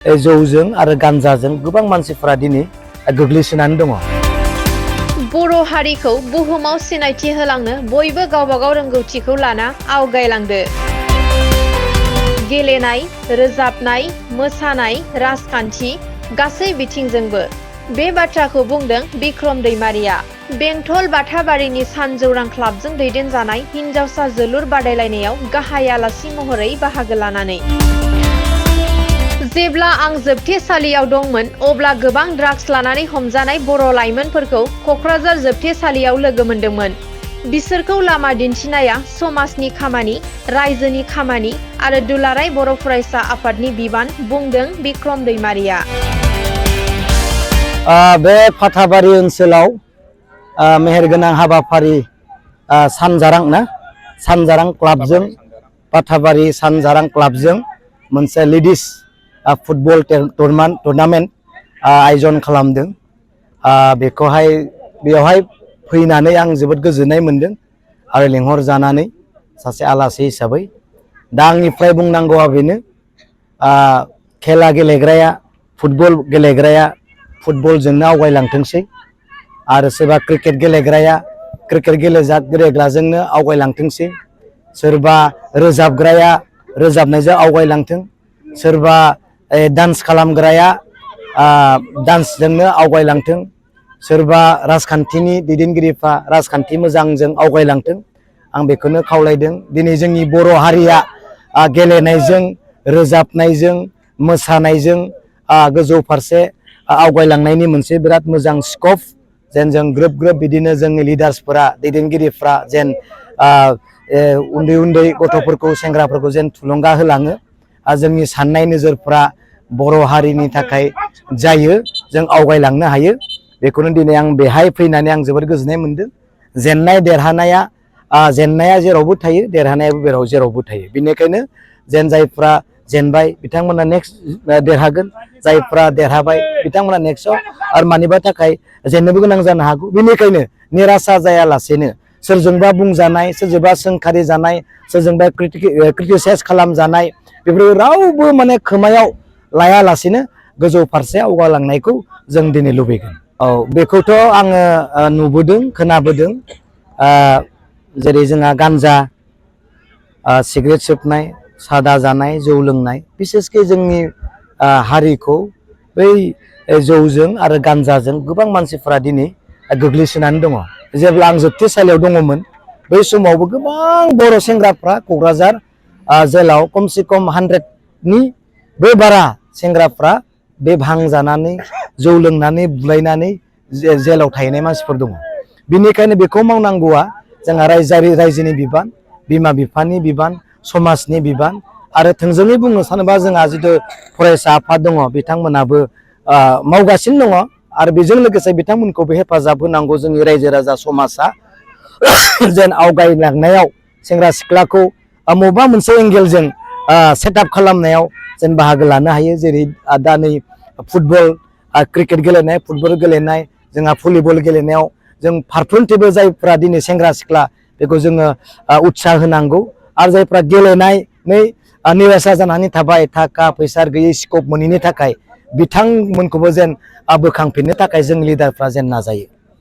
जौजों आरो गान्जाजों गोबां मानसिफोरा दिनै गोग्लैसोनानै दङ। बर' हारिखौ बुहुमाव सिनायथि होलांनो बयबो गावबागाव रोंगौथिखौ लाना आवगायलांदो। गेलेनाय, रोजाबनाय, मोसानाय, राजखान्थि गासै बिथिंजोंबो। बे बाथ्राखौ बुंदों बिक्रम दैमारिया बेंटल बाथाबारिनि सानजौरां क्लाबजों दैदेनजानाय हिनजावसा जोलुर बादायलायनायाव गाहाय आलासि महरै बाहागो लानानै। जेब्ला आं जोबथेसालियाव दंमोन अब्ला गोबां ड्राग्स लानानै हमजानाय बर' लाइमोनफोरखौ क'क्राझार जोबथेसालियाव लोगो मोनदोंमोन। बिसोरखौ लामा दिन्थिनाया समाजनि खामानि, रायजोनि खामानि आरो दुलाराय बर' फरायसा आफादनि बिबान, बुंदों बिक्रम दैमारिया। बे फाथाबारि ओनसोलाव मेहेरगोनां हाबाफारि सानजारां क्लाबजों फाथाबारि सानजारां क्लाबजों मोनसे लेडिज फुटबल टुर्नामेन्ट आयोजन खालामदों। बेवहाय फैनानै आं जोबोद गोजोननाय मोनदों आरो लेंहर जानानै सासे आलासि हिसाबै। दा आंनिफ्राय बुंनांगौआ बेनो, खेला गेलेग्राया फुटबल गेलेग्राया फुटबलजोंनो आवगायलांथोंसै आरो सोरबा क्रिकेट गेलेग्राया क्रिकेट गेलेग्राजोंनो आवगायलांथोंसै, सोरबा रोजाबग्राया रोजाबनायजों आवगायलांथों, सोरबा डान्स खालामग्राया डान्सजोंनो आवगायलांथों, सोरबा राजखान्थिनि दैदेनगिरिफ्रा राजखान्थि मोजांजों आवगायलांथों। आं बेखौनो खावलायदों। दिनै जोंनि बर' हारिया गेलेनायजों, रोजाबनायजों, मोसानायजों गोजौ फारसे आवगायलांनायनि मोनसे बिराद मोजां स्कप। जेन जों ग्रोब बिदिनो जोंनि लिडार्सफोरा, दैदेनगिरिफ्रा जेन उन्दै उन्दै गथ'फोरखौ, सेंग्राफोरखौ जेन थुलुंगा होलाङो। जोंनि साननाय नोजोरफ्रा बर' हारिनि थाखाय जायो, जों आवगायलांनो हायो। बेखौनो दिनै आं बेहाय फैनानै आं जोबोद गोजोननाय मोनदों। जेननाया जेरावबो थायो, देरहानायाबो जेरावबो थायो। बेनिखायनो जेन जायफ्रा जेनबाय बिथांमोना नेक्स्ट देरहागोन, जायफ्रा देरहाबाय बिथांमोना नेक्स्टआव आरो मानिबा थाखाय जेननोबो गोनां जानो हागौ। बेनिखायनो निरासा जायालासेनो सोरजोंबा बुंजानाय, सोरजोंबा सोंखारि जानाय, सोरजोंबा क्रिटिसाइज खालामजानाय, बेफोरखौ रावबो माने खोमायाव लायालासेनो गोजौ फारसे आवगायलांनायखौ जों दिनै लुबैगोन। औ, बेखौथ' आङो नुबोदों, खोनाबोदों। जेरै जोंहा गान्जा, सिगारेट सोबनाय, सादा जानाय, जौ लोंनाय, बिसेसके जोंनि हारिखौ बै जौजों आरो गान्जाजों गोबां मानसिफोरा दिनै गोग्लैसोनानै दङ। जेब्ला आं जोबथेसालियाव दङमोन बै समावबो गोबां बर' सेंग्राफ्रा क'क्राझार जेलाव खमसे खम 100निबो बारा सेंग्राफ्रा बे भां जानानै, जौ लोंनानै, बुलायनानै जेलाव थाहैनाय मानसिफोर दङ। बेनिखायनो बेखौ मावनांगौआ जोंहा रायजोनि बिबान, बिमा बिफानि बिबान, समाजनि बिबान। आरो थोंजोङै बुंनो सानोबा जोंहा जिथु फरायसा आफाद दङ, बिथांमोनाबो मावगासिनो दङ आरो बेजों लोगोसे बिथांमोनखौबो हेफाजाब होनांगौ। जोंनि रायजो राजा समाजा जेन आवगायलांनायाव सेंग्रा सिख्लाखौ बबेबा मोनसे एंगेलजों सेटआप खालामनायाव जेन बाहागो लानो हायो। जेरै दा नै फुटबल, क्रिकेट गेलेनाय, फुटबल गेलेनाय, जोंहा भलिबल गेलेनायाव जों फारफ्रोमथिंबो जायफ्रा दिनै सेंग्रा सिख्ला बेखौ जोङो उत्साह होनांगौ। आरो जायफ्रा गेलेनानै निरासा जानानै थाबाय, थाखा फैसा गैयै, स्कप मोनैनि थाखाय बिथांमोनखौबो जेन बोखांफिननो थाखाय जों लिडारफ्रा जेन नाजायो।